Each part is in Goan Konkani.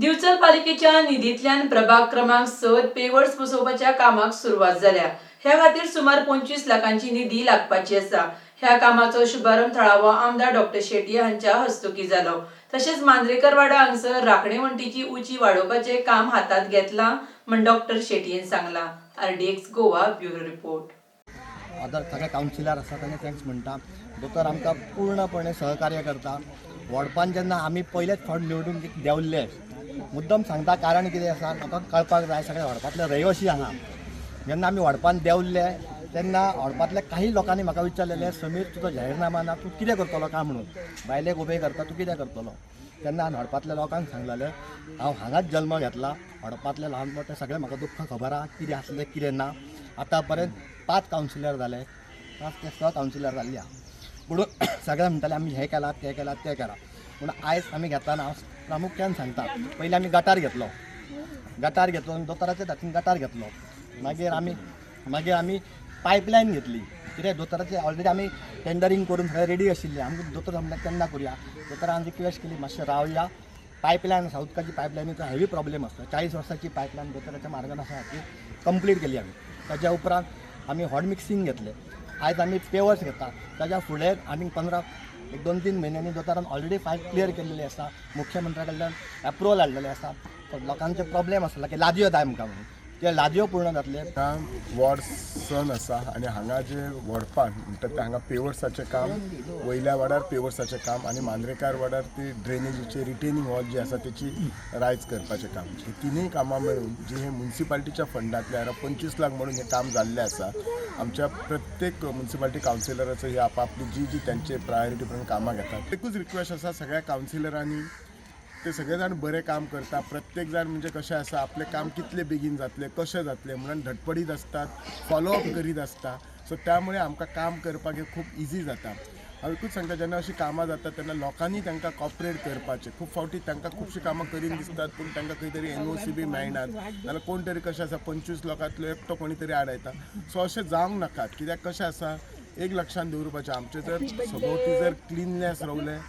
दिवचल पालिकेच्या निधींतल्यान प्रभाग क्रमांक 6 पेवर्स बसोवपाच्या कामाक सुरवात जाल्या. ह्या खातीर सुमार 25 लाखांची निधी लागपाची आसा. ह्या कामाचो शुभारंभ थळावो आमदार डॉक्टर शेट्ये हांच्या हस्तुकीं जालो. तशेंच मांद्रेकरवाडा हांगसर राखणे वण्टीची उंची वाडोवपाचें काम हातांत घेतलां म्हण डॉक्टर शेट्येन सांगलां. RDX Goa, bureau report. आतां सगळे कावन्सिलर आसा, तांकां thanks म्हणटा. दोतोर आमकां पूर्णपणे सहकार्य करता. वॉर्डपान जेन्ना आमी पयलेच फावट निवडून देंवल्ले, मुद्दम सांगता, कारण कितें आसा, लोकांक कळपाक जाय, सगळे वॉर्डपांतले रहिवासी हांगा. जेन्ना आमी वॉर्डपान देंवल्ले तेन्ना वॉर्डपांतल्या काही लोकांनी म्हाका विचारलेलें, "समीर, तुजो जाहीरनामा ना, तूं कितें करतलो काय म्हणून? बायलेक उबे करता, तूं कितें करतलो?" तेन्ना हांवें हडपांतल्या लोकांक सांगलेलें, हांव हांगाच जल्म घेतला, हडपांतले ल्हान मोठे सगळें म्हाका दुख्ख खबर आहा, कितें आसलें कितें ना. आतां पर्यंत 5 कावन्सिलर जाले, 5 ते 6 कावन्सिलर जाल्ली आहा. पूण सगळे म्हणटाले, आमी हें केलां, तें केलां, तें केलां. पूण आयज आमी घेताना हांव प्रामुख्यान सांगता, पयलीं आमी गटार घेतलो. गटार घेतलो आनी दोतोराच्या हातीन गटार घेतलो. मागीर आमी पायपलायन घेतली. कित्याक दोतोराचे ऑलरेडी आमी टेंडरींग करून सगळें रेडी आशिल्लें. आमकां दोतोर म्हणल्यार केन्ना करुया? दोतोरान रिक्वेस्ट केली, मातशें रावया. पायपलायन आसा, उदकाची पायपलायनीचो हेवी प्रॉब्लेम आसता. 40 वर्साची पायपलायन दोतोराच्या मार्गदर्शना खातीर कंप्लीट केली आमी. ताच्या उपरांत आमी हॉट मिक्सींग घेतलें. आयज आमी पेवर्स घेता. ताच्या फुडें आनी 15 एक 2-3 म्हयन्यांनी दोतोरान ऑलरेडी फायल क्लियर केल्लेली आसा, मुख्यमंत्र्या कडल्यान एप्रुवल हाडलेलें आसा. लोकांचे प्रॉब्लेम आसला की लादयो जाय आमकां म्हणून, ते लादयो पूर्ण जातले. हांगा वॉर्ड सन आसा आनी हांगा जे वॉर्डपान म्हणटात ते हांगा पेवर्साचें काम, वयल्या वाड्यार पेवर्साचें काम आनी मांद्रेकार वाड्यार ती ड्रेनेजीचे रिटेनिंग वॉल जी आसा तेची रायज करपाचें काम, ही तिनूय कामां मेळून जी हे मुन्सिपाल्टीच्या फंडांतल्यान 25 लाख म्हणून हें काम जाल्लें आसा. आमच्या प्रत्येक मुन्सिपाल्टी कावन्सिलराचो ही आपापली जी जी त्यांचे प्रायोरिटी प्रमाण कामां घेतात. एकूच रिक्वेस्ट आसा सगळ्या कावन्सिलरांनी, ते सगळे जाण बरें काम करता. प्रत्येक जाण म्हणजे कशें आसा, आपलें काम कितले बेगीन जातलें, कशें जातलें म्हणून धडपडीत आसतात, फॉलोअप करीत आसता. सो त्यामुळे आमकां काम करपाक हें खूब इजी जाता. हांव एकूच सांगता, जेन्ना अशीं कामां जातात तेन्ना लोकांनी तांकां कॉपरेट करपाचें. खूब फावटी तांकां खुबशीं कामां करीन दिसतात, पूण तांकां खंय तरी एनओसी बी मेळनात, नाल्यार कोण तरी कशें आसा, 25 लोकांतलो एकटो कोणी तरी आडायता. सो अशें जावंक नाकात. कित्याक कशें आसा, एक लक्षांत दवरुपाचें, आमचें जर सभोवती जर क्लिननेस रावलें,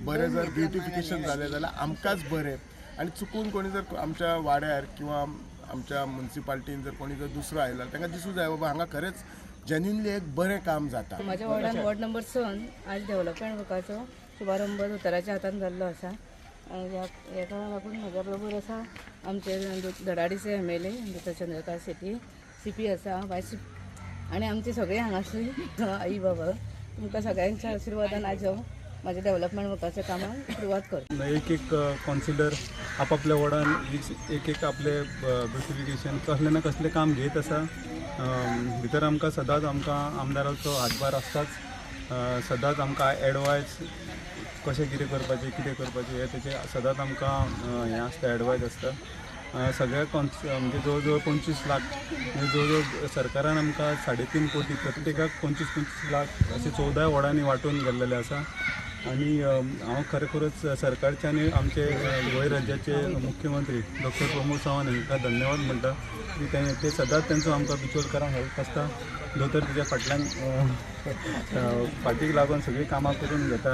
बरें जर ब्युटिफिकेशन जालें जाल्यार आमकांच बरें. आनी चुकून कोणी जर आमच्या वाड्यार किंवा आमच्या मुन्सिपाल्टीन जर कोणी जर दुसरो आयलो, तांकां दिसूं जाय, बाबा हांगा खरेंच जेन्युनली एक बरें काम जाता. म्हज्या वॉर्डान वॉर्ड नंबर 6 आज डेव्हलपमेंट वर्काचो शुभारंभ दोतोराच्या हातान जाल्लो आसा. ह्या हेका लागून म्हज्या बरोबर आसा आमचे धडाडीचे एमएलए दोतोर चंद्रकांत शेट्ये, सीपी आसा, वायस आनी आमचे सगळे हांगासर आई बाबा. तुमकां सगळ्यांच्या आशिर्वादान आज हांव म्हाज्या डेव्हलपमेंट वर्काच्या कामाक सुरवात करता. एक एक कावन्सिलर आपापल्या वॉर्डान एक एक आपले ब्युटिफिकेशन कसलें ना कसलें काम घेत आसा. भितर आमकां सदांच आमकां आमदाराचो हातभार आसताच. सदांच आमकां एडवायस कशें कितें करपाचें, कितें करपाचें, हें तेचें सदांच आमकां हें आसता, एडवायस आसता. सगळ्या कॉन्स म्हणजे जवळ जवळ 25 लाख, म्हणजे जवळ जवळ सरकारान आमकां 3.5 कोटी, प्रत्येकाक 25-25 लाख अशे 14 वॉर्डांनी वांटून गेल्लेले आसा. आनी हांव खरोखरच सरकारचे आनी आमचे गोंय राज्याचे मुख्यमंत्री डॉक्टर प्रमोद सावंत हांकां धन्यवाद म्हणटा की ते ते सदांच तेंचो आमकां बिचोलकारांक हेल्प आसता. दोतोर तेच्या फाटल्यान फाटीक लागून सगळीं कामां करून घेता.